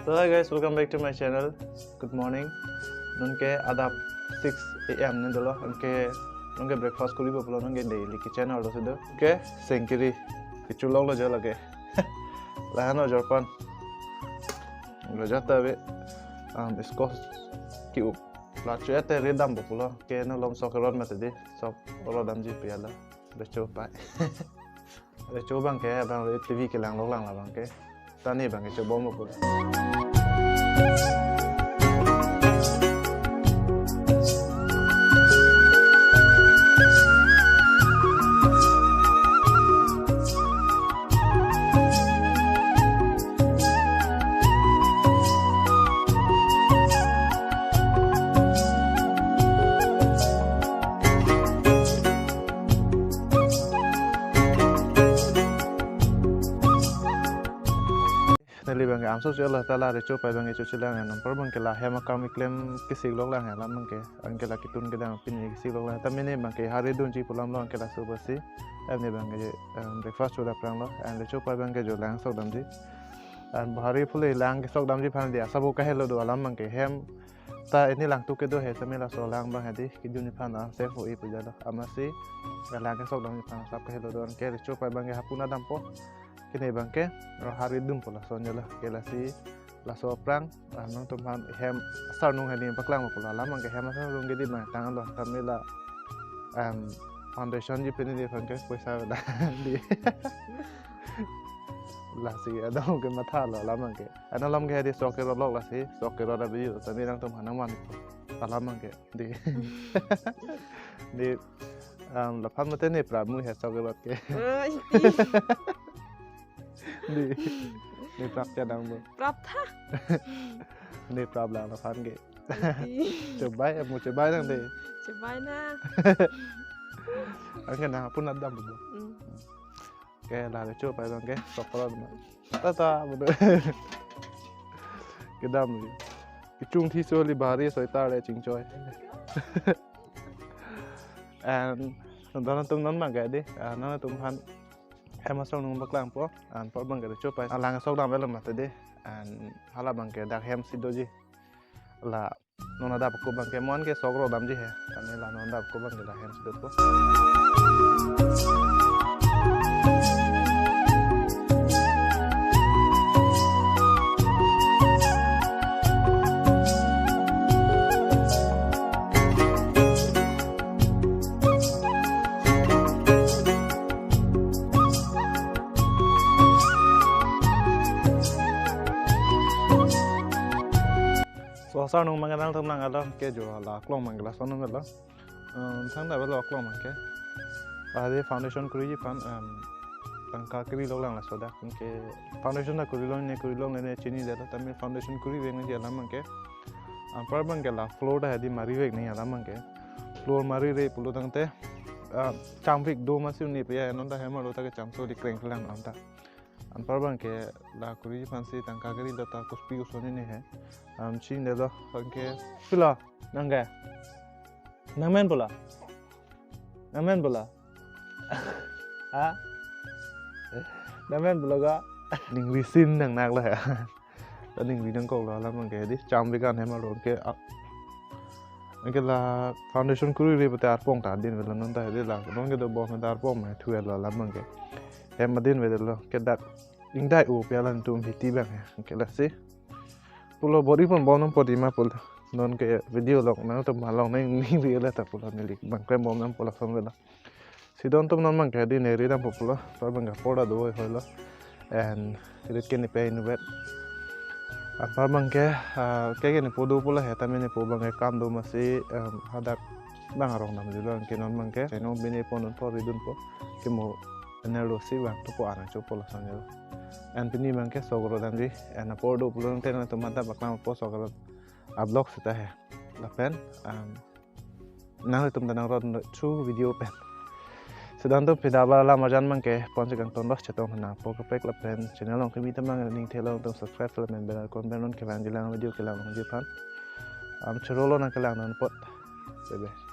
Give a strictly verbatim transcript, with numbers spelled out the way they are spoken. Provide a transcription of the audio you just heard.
So hi guys, welcome back to my channel. Good morning. Non ke adap six a m ne dolo. Non ke, non ke breakfast koribo pulo, non ke daily kitchen arlo si do. Ke singkiri. Kechulong lo jo lake. Lahan lo jorpan. Lo jata be. Um, squash ke-up. La chu ete ri dampo pulo. Ke non malom sok rot mati di. Sok rot damji pi ala. Recho pai. Recho abang ke, abang T V kelang lok lang la abang ke. Ta ne abang ke chobom lo pulo. Neli abang ke amso solo ta la Recho pai abang ke chochelang, anpar abang ke la hem akam keklem kesik lok lang, alam abang ke, anke la ketun kedang pini kesik lok lang. Ta mene abang ke hari dunji pu alam lo, anke laso pusi. Hem ne abang ke, em, breakfast choda prang lo, and Recho pai abang ke jo lang sok damji. And hari pule lang kesok damji aphan di asabo kahelo do alam abang ke hem. Ta ini lang tu kedo he, sami laso lang abang he di, kedunji aphan a, safe ho-i pu jalo. Amatsi, lang kesok damji aphan asap kahelo do, anke Recho pai abang ke hapu na dampo. Kene abang ke, ro hari dunpo lason jalo. Ke lasi, laso aphrang, ah, nangtum aphan hem asarnung hali paklang pulo. Alam abang ke hem asarnung ke di abang tanglo. Sami la, em, foundation ji pini di abang ke poisa da di. Lasi, adong ke matha lo, alam abang ke. Ana alam ke di sok kerot lok lasi, sok kerot abi yo, sami nangtum aphan nangman. Alam abang ke, di. Di, em, laphan mate ne prap mu he sok kerot ke. Oh, iti. Di. Ne prap chedang bo. Prap tha. Ne prap lang laphan ke. Iti. Chebai, mu chebai nang de. Chebai na. Anke nang hapu na dam bo. Hmm. Ke la Recho pai abang ke, sok kerot ma. Ta ta, betul. Kedam li. Kechung thi soli bari soi tar le chingchoi. And, nonton nangtum non abang ke di, ah, nangtum aphan hem asarnung paklangpo, anpar abang ke Recho pai. Alang sok dam avelo mati di, and hala abang ke dak hem si doji. La non adap ako abang ke, mo anke sok rot damji he. Kami la non adap ako abang ke la hem si dopo. So asarnung abang ke nangtum lang alam ke jo la aklong abang ke lason nung lo. Um, thangta avelo aklong abang ke. Adi foundation koriji aphan, um, tangka keri lok lang laso dak. Anke foundation ta kori longle, kori longle ne chinidetlo, tame foundation kori vek nangji alam abang ke. Anpar abang ke la floor ta adi mari vek nangji alam abang ke. Floor mari re pulo tangte, ah, chamvik do amatsi un-e pu ya, non ta hem arlo ta kecham soli kreng kelang alam ta. Anpar abang ke la koriji aphansi tangka keri lo ta kopi koson ne he. Am chinidetlo, anke pilo, nang ke? Nang men pulo? Nang men pulo? Ha? Nang men pulo ga? Ningri sin nang nak lo he. Ta ningri nangkok lo alam abang ke di, chamvik an hem arlo ke, ah, anke la foundation kori re pute arpong ta adin avelo, non ta he di la, non ke dobom ta arpong ma thu lo alam abang ke. Hem adin avedetlo, ke dak ingdai-o pi alantum hiti abang he, anke lasi. Pulo bor-i pon bom nangpo di ma pulo. Non ke video lok nangtum along nang ningri le ta pulo neli abang klem bom nangpo lason avelo. Si don atum non abang ke di ne ri dampo pulo, anpar abang ke apor ta do hoi lo. And rit ke ne pe inutvet. Anpar abang ke, ah, ke ke nepo do pulo he, tame nepo abang ke kam do amatsi, em, hadak abang arong damjilo, anke non abang ke cheno bine pon un po ri dunpo. Ke mo ener lo si abang thupo, ana chopo lason jo. And pini abang ke sok rot damji, and apor do pulo nangte nangtum mata paklang po sok rot a-vlog seta he. Lapen, um, nanglitum ta nangrot thu video pen. Seta nangtum pida abang la marjan abang ke ponsi kangton los chetong nangpo kaprek lapen channel along kimi atum abang ning thelo nangtum subscribe lapen bell icon pen on kelang jilang video kelang longji aphan. Am choro lo nang kelang non apot. Bye bye.